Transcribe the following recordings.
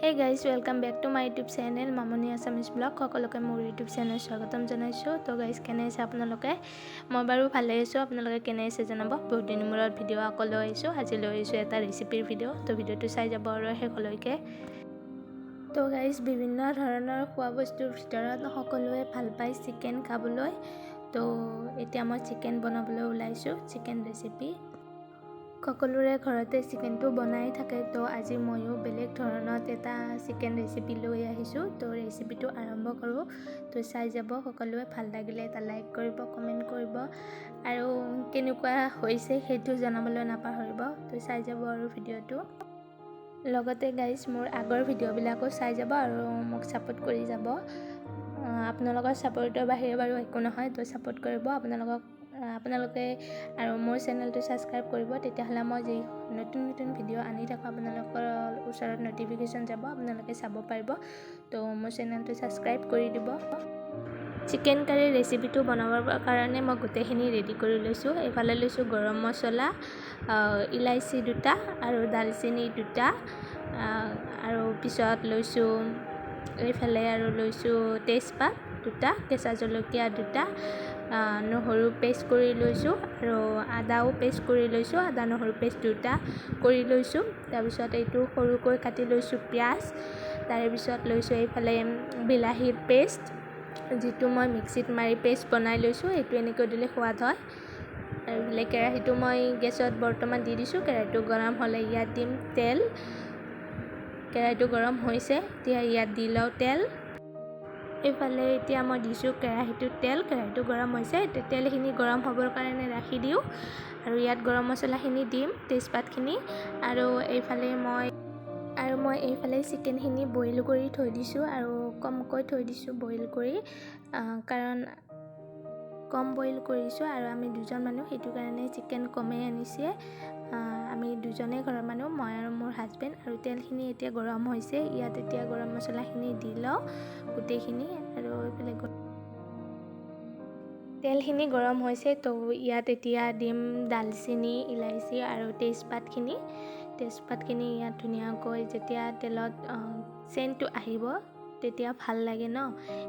Hey guys, welcome back to my YouTube channel Mamoni Assamese blog. সকলোকে মোৰ YouTube channel স্বাগতম জনাইছোঁ। তো গাইজ, কেনে আছে আপোনালোকে? মই বাৰু ভালে আছোঁ। আপোনালোকে কেনে আছে জনাব। বহুত দিনৰ মূৰত ভিডিঅ' আকৌ লৈ আহিছোঁ। আজি লৈ আহিছোঁ এটা ৰেচিপিৰ ভিডিঅ'। তো ভিডিঅ'টো চাই যাব আৰু শেষলৈকে। তো গাইজ, বিভিন্ন ধৰণৰ খোৱা বস্তুৰ ভিতৰত সকলোৱে ভাল পায় চিকেন খাবলৈ। তো এতিয়া মই চিকেন বনাবলৈ ওলাইছোঁ, চিকেন ৰেচিপি। সকলোৰে ঘৰতে চিকেনটো বনাই থাকে। তো আজি ময়ো বেলেগ ধৰণত এটা চিকেন ৰেচিপি লৈ আহিছোঁ। তো ৰেচিপিটো আৰম্ভ কৰোঁ। তো চাই যাব সকলোৱে। ভাল লাগিলে এটা লাইক কৰিব, কমেণ্ট কৰিব আৰু কেনেকুৱা হৈছে সেইটো জনাবলৈ নাপাহৰিব। তো চাই যাব আৰু ভিডিঅ'টো। লগতে গাইজ, মোৰ আগৰ ভিডিঅ'বিলাকো চাই যাব আৰু মোক ছাপোৰ্ট কৰি যাব। আপোনালোকৰ ছাপোৰ্টৰ বাহিৰে বাৰু একো নহয়। তো ছাপোৰ্ট কৰিব আপোনালোকে আৰু মোৰ চেনেলটো ছাবস্ক্ৰাইব কৰিব। তেতিয়াহ'লে মই যি নতুন নতুন ভিডিঅ' আনি থাকোঁ, আপোনালোকৰ ওচৰত ন'টিফিকেশ্যন যাব, আপোনালোকে চাব পাৰিব। তো মোৰ চেনেলটো ছাবস্ক্ৰাইব কৰি দিব। চিকেন কাৰীৰ ৰেচিপিটো বনাবৰ কাৰণে মই গোটেইখিনি ৰেডি কৰি লৈছোঁ। এইফালে লৈছোঁ গৰম মছলা, ইলাচি দুটা আৰু দালচেনি দুটা আৰু পিছত লৈছোঁ এইফালে আৰু লৈছোঁ তেজপাত দুটা, কেঁচা জলকীয়া দুটা, নহৰু পেষ্ট কৰি লৈছোঁ আৰু আদাও পেষ্ট কৰি লৈছোঁ। আদা নহৰু পেষ্ট দুটা কৰি লৈছোঁ। তাৰপিছত এইটো সৰুকৈ কাটি লৈছোঁ পিঁয়াজ। তাৰে পিছত লৈছোঁ এইফালে বিলাহীৰ পেষ্ট, যিটো মই মিক্সিত মাৰি পেষ্ট বনাই লৈছোঁ। এইটো এনেকৈ দিলে সোৱাদ হয়। আৰু এইফালে কেৰাহীটো মই গেছত বৰ্তমান দি দিছোঁ। কেৰাহীটো গৰম হ'লে ইয়াত দিম তেল। কেৰাহীটো গৰম হৈছে, এতিয়া ইয়াত দি লওঁ তেল। এইফালে এতিয়া মই দিছোঁ কেৰাহীটোত তেল। কেৰাহীটো গৰম হৈছে। এতিয়া তেলখিনি গৰম হ'বৰ কাৰণে ৰাখি দিওঁ আৰু ইয়াত গৰম মছলাখিনি দিম, তেজপাতখিনি। আৰু মই এইফালে চিকেনখিনি বইল কৰি থৈ দিছোঁ আৰু কমকৈ থৈ দিছোঁ বইল কৰি, কাৰণ কম বইল কৰিছোঁ আৰু আমি দুজন মানুহ, সেইটো কাৰণে চিকেন কমেই আনিছে। আমি দুজনেই ঘৰৰ মানুহ, মই আৰু মোৰ হাজবেণ্ড। আৰু তেলখিনি এতিয়া গৰম হৈছে। ইয়াত এতিয়া গৰম মছলাখিনি দি লওঁ গোটেইখিনি। আৰু এইফালে তেলখিনি গৰম হৈছে, তো ইয়াত এতিয়া দিম দালচেনি, ইলাচি আৰু তেজপাতখিনি। তেজপাতখিনি ইয়াত ধুনীয়াকৈ যেতিয়া তেলত চেণ্টটো আহিব, তেতিয়া ভাল লাগে ন,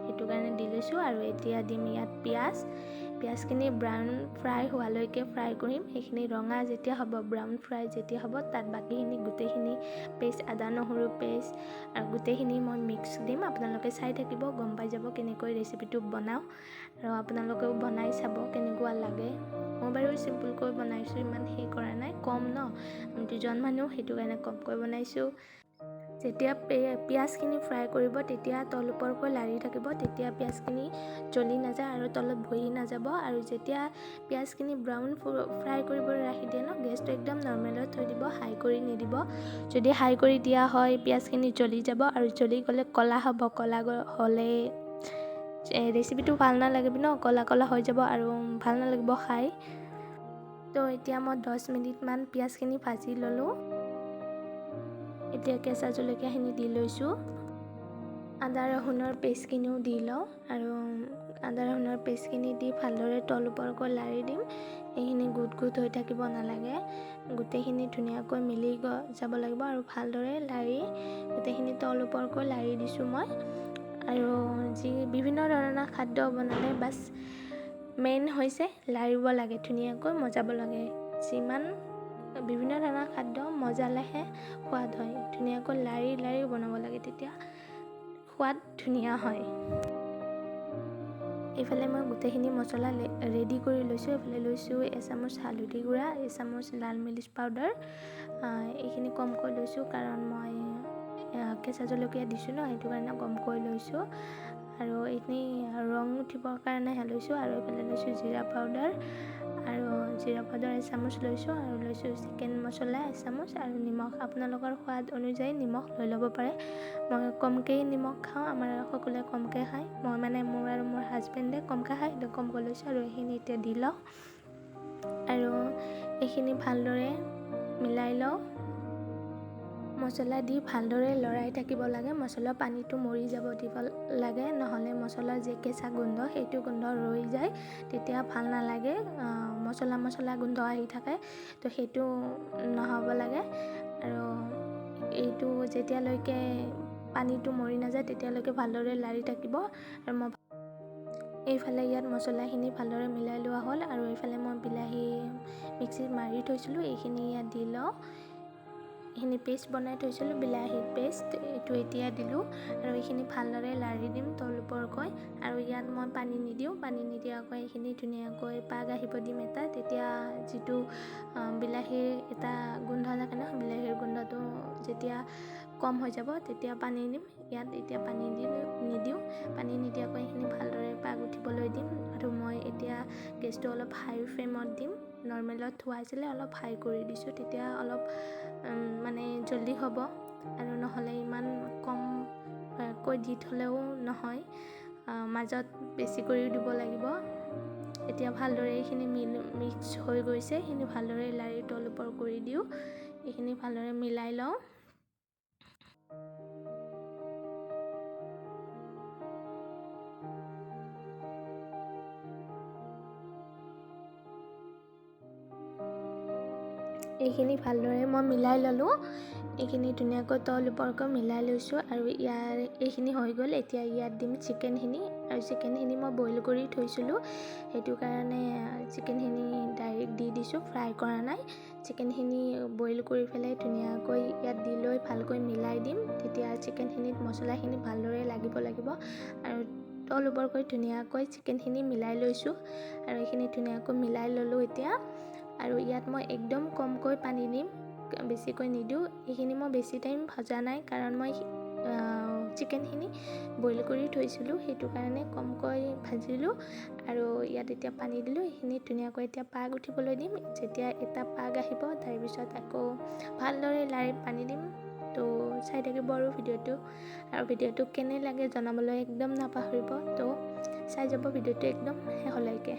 সেইটো কাৰণে দি লৈছোঁ। আৰু এতিয়া দিম ইয়াত পিঁয়াজ। পিঁয়াজখিনি ব্ৰাউন ফ্ৰাই হোৱালৈকে ফ্ৰাই কৰিম। সেইখিনি ৰঙা যেতিয়া হ'ব, ব্ৰাউন ফ্ৰাই যেতিয়া হ'ব, তাত বাকীখিনি গোটেইখিনি পেষ্ট, আদা নহৰু পেষ্ট আৰু গোটেইখিনি মই মিক্স দিম। আপোনালোকে চাই থাকিব, গম পাই যাব কেনেকৈ ৰেচিপিটো বনাওঁ। আৰু আপোনালোকেও বনাই চাব কেনেকুৱা লাগে। মই বাৰু চিম্পুলকৈ বনাইছোঁ, ইমান সেই কৰা নাই। কম ন, আমি দুজন মানুহ, সেইটো কাৰণে কমকৈ বনাইছোঁ। যেতিয়া পিঁয়াজখিনি ফ্ৰাই কৰিব, তেতিয়া তল ওপৰকৈ লাৰি থাকিব। তেতিয়া পিঁয়াজখিনি জ্বলি নাযায় আৰু তলত বহি নাযাব। আৰু যেতিয়া পিঁয়াজখিনি ব্ৰাউন ফ্ৰাই কৰিব ৰাখি দিয়ে ন, গেছটো একদম নৰ্মেলত থৈ দিব, হাই কৰি নিদিব। যদি হাই কৰি দিয়া হয়, পিঁয়াজখিনি জ্বলি যাব আৰু জ্বলি গ'লে ক'লা হ'ব। ক'লা হ'লে ৰেচিপিটো ভাল নালাগিব ন, ক'লা ক'লা হৈ যাব আৰু ভাল নালাগিব খাই। তো এতিয়া মই 10 মিনিটমান পিঁয়াজখিনি ভাজি ল'লোঁ। এতিয়া কেঁচা জলকীয়াখিনি দি লৈছোঁ। আদা ৰহুনৰ পেষ্টখিনিও দি লওঁ আৰু আদা ৰহুনৰ পেষ্টখিনি দি ভালদৰে তল ওপৰকৈ লাৰি দিম। এইখিনি গোট গোট হৈ থাকিব নালাগে। গোটেইখিনি ধুনীয়াকৈ মিলি যাব লাগিব আৰু ভালদৰে লাৰি গোটেইখিনি তল ওপৰকৈ লাৰি দিছোঁ মই। আৰু যি বিভিন্ন ধৰণৰ খাদ্য বনালে বাছ মেইন হৈছে লাৰিব লাগে, ধুনীয়াকৈ মজাব লাগে। যিমান বিভিন্ন ধৰণৰ খাদ্য মজালেহে সোৱাদ হয়। ধুনীয়াকৈ লাৰি লাৰি বনাব লাগে, তেতিয়া সোৱাদ ধুনীয়া হয়। এইফালে মই গোটেইখিনি মছলা ৰেডি কৰি লৈছোঁ। এইফালে লৈছোঁ এচামুচ হালধি গুড়া, এচামুচ লাল মিৰ্চ পাউডাৰ। এইখিনি কমকৈ লৈছোঁ, কাৰণ মই কেঁচা জলকীয়া দিছোঁ ন, সেইটো কাৰণে কমকৈ লৈছোঁ আৰু এইখিনি ৰং উঠিবৰ কাৰণেহে লৈছোঁ। আৰু এইফালে লৈছোঁ জিৰা পাউডাৰ আৰু জিৰা পাউডাৰ এচামুচ লৈছোঁ আৰু লৈছোঁ চিকেন মছলা এচামুচ আৰু নিমখ। আপোনালোকৰ সোৱাদ অনুযায়ী নিমখ লৈ ল'ব পাৰে। মই কমকৈয়ে নিমখ খাওঁ। আমাৰ সকলোৱে কমকৈ খায়। মই মানে মোৰ আৰু মোৰ হাজবেণ্ডে কমকৈ খায়, সেইটো কমকৈ লৈছোঁ। আৰু এইখিনি এতিয়া দি লওঁ আৰু এইখিনি ভালদৰে মিলাই লওঁ। মছলা দি ভালদৰে লৰাই থাকিব লাগে। মছলা পানীটো মৰি যাব দিব লাগে, নহ'লে মছলাৰ যি কেঁচা গোন্ধ, সেইটো গোন্ধ ৰৈ যায়। তেতিয়া ভাল নালাগে, মছলা মছলা গোন্ধ আহি থাকে। তো সেইটো নহ'ব লাগে। আৰু এইটো যেতিয়ালৈকে পানীটো মৰি নাযায় তেতিয়ালৈকে ভালদৰে লাৰি থাকিব। আৰু মই এইফালে ইয়াত মছলাখিনি ভালদৰে মিলাই লোৱা হ'ল। আৰু এইফালে মই বিলাহী মিক্সিত মাৰি থৈছিলোঁ, এইখিনি ইয়াত দি লওঁ। এইখিনি পেষ্ট বনাই থৈছিলোঁ, বিলাহীৰ পেষ্ট, এইটো এতিয়া দিলোঁ। আৰু এইখিনি ভালদৰে লাৰি দিম তল ওপৰকৈ। আৰু ইয়াত মই পানী নিদিওঁ, পানী নিদিয়াকৈ এইখিনি ধুনীয়াকৈ পাগ আহিব দিম এটা। তেতিয়া যিটো বিলাহীৰ এটা গোন্ধ থাকে ন, বিলাহীৰ গোন্ধটো যেতিয়া কম হৈ যাব তেতিয়া পানী দিম। ইয়াত এতিয়া পানী নিদিওঁ, পানী নিদিয়াকৈ এইখিনি ভালদৰে পাগ উঠিবলৈ দিম। আৰু মই এতিয়া গেছটো অলপ হাই ফ্লেমত দিম, নৰ্মেলত থোৱা আছিলে অলপ হাই কৰি দিছোঁ, তেতিয়া অলপ মানে জল্দি হ'ব। আৰু নহ'লে ইমান কমকৈ দি থ'লেও নহয়, মাজত বেছি কৰিও দিব লাগিব। এতিয়া ভালদৰে এইখিনি মিক্স হৈ গৈছে, এইখিনি ভালদৰে লাৰি তল ওপৰ কৰি দিওঁ, এইখিনি ভালদৰে মিলাই লওঁ। এইখিনি ভালদৰে মই মিলাই ল'লোঁ, এইখিনি ধুনীয়াকৈ তল ওপৰকৈ মিলাই লৈছোঁ। আৰু ইয়াৰ এইখিনি হৈ গ'ল। এতিয়া ইয়াত দিম চিকেনখিনি। আৰু চিকেনখিনি মই বইল কৰি থৈছিলোঁ, সেইটো কাৰণে চিকেনখিনি ডাইৰেক্ট দি দিছোঁ, ফ্ৰাই কৰা নাই। চিকেনখিনি বইল কৰি পেলাই ধুনীয়াকৈ ইয়াত দি লৈ ভালকৈ মিলাই দিম, তেতিয়া চিকেনখিনিত মছলাখিনি ভালদৰে লাগিব লাগিব। আৰু তল ওপৰকৈ ধুনীয়াকৈ চিকেনখিনি মিলাই লৈছোঁ। আৰু এইখিনি ধুনীয়াকৈ মিলাই ল'লোঁ এতিয়া। আৰু ইয়াত মই একদম কমকৈ পানী দিম, বেছিকৈ নিদিওঁ। এইখিনি মই বেছি টাইম ভজা নাই, কাৰণ মই চিকেনখিনি বইল কৰি থৈছিলোঁ, সেইটো কাৰণে কমকৈ ভাজিলোঁ। আৰু ইয়াত এতিয়া পানী দিলোঁ, এইখিনি ধুনীয়াকৈ এতিয়া পাগ উঠিবলৈ দিম। যেতিয়া এটা পাগ আহিব তাৰপিছত আকৌ ভালদৰে লাৰি পানী দিম। তো চাই থাকিব আৰু ভিডিঅ'টো, আৰু ভিডিঅ'টো কেনে লাগে জনাবলৈ একদম নাপাহৰিব। তো চাই যাব ভিডিঅ'টো একদম শেষলৈকে।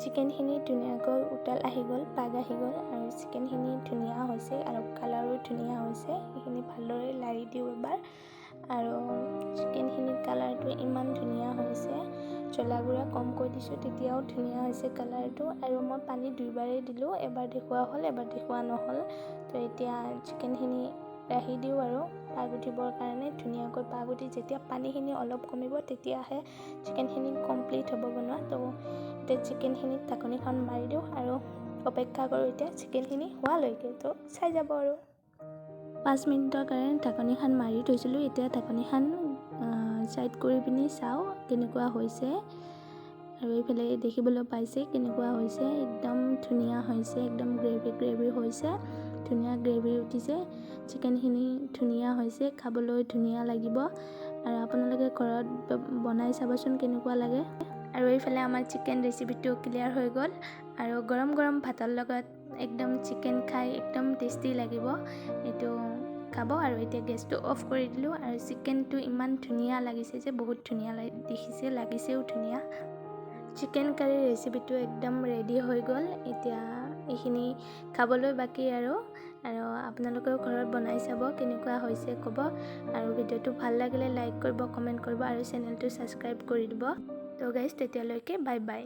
চিকেনখিনি ধুনীয়াকৈ উতাল আহি গ'ল, পাগ আহি গ'ল। আৰু চিকেনখিনি ধুনীয়া হৈছে আৰু কালাৰো ধুনীয়া হৈছে। এইখিনি ভালদৰে লাৰি দিওঁ এবাৰ। আৰু চিকেনখিনিৰ কালাৰটো ইমান ধুনীয়া হৈছে, জলা গুড়া কমকৈ দিছোঁ তেতিয়াও ধুনীয়া হৈছে কালাৰটো। আৰু মই পানী দুইবাৰেই দিলোঁ, এবাৰ দেখুওৱা হ'ল এবাৰ দেখুওৱা নহ'ল। তো এতিয়া চিকেনখিনি ৰাখি দিওঁ আৰু পাগ উঠিবৰ কাৰণে। ধুনীয়াকৈ পাগ উঠি যেতিয়া পানীখিনি অলপ কমিব তেতিয়াহে চিকেনখিনি কমপ্লিট হ'ব বনোৱা। তো এতিয়া চিকেনখিনিত ঢাকনিখন মাৰি দিওঁ আৰু অপেক্ষা কৰোঁ এতিয়া চিকেনখিনি হোৱালৈকে। তো চাই যাব আৰু। 5 মিনিটৰ কাৰণে ঢাকনিখন মাৰি থৈছিলোঁ। এতিয়া ঢাকনিখন ছাইড কৰি পিনি চাওঁ কেনেকুৱা হৈছে। আৰু এইফালে দেখিবলৈ পাইছে কেনেকুৱা হৈছে, একদম ধুনীয়া হৈছে, একদম গ্ৰেভি গ্ৰেভি হৈছে, ধুনীয়া গ্ৰেভি উঠিছে। চিকেনখিনি ধুনীয়া হৈছে, খাবলৈ ধুনীয়া লাগিব। আৰু আপোনালোকে ঘৰত বনাই চাবচোন কেনেকুৱা লাগে। আৰু এইফালে আমাৰ চিকেন ৰেচিপিটো ক্লিয়াৰ হৈ গ'ল। আৰু গৰম গৰম ভাতৰ লগত একদম চিকেন খাই একদম টেষ্টি লাগিব, এইটো খাব। আৰু এতিয়া গেছটো অফ কৰি দিলোঁ। আৰু চিকেনটো ইমান ধুনীয়া লাগিছে যে বহুত ধুনীয়া দেখিছে, লাগিছেও ধুনীয়া। চিকেন কাৰী ৰেচিপিটো একদম ৰেডি হৈ গ'ল। এতিয়া এইখিনি খাবলৈ বাকী আৰু। আৰু আপোনালোকেও ঘৰত বনাই চাব কেনেকুৱা হৈছে ক'ব। আৰু ভিডিঅ'টো ভাল লাগিলে লাইক কৰিব, কমেণ্ট কৰিব আৰু চেনেলটো ছাবস্ক্ৰাইব কৰি দিব। তো গাইজ তেতিয়ালৈকে বাই বাই।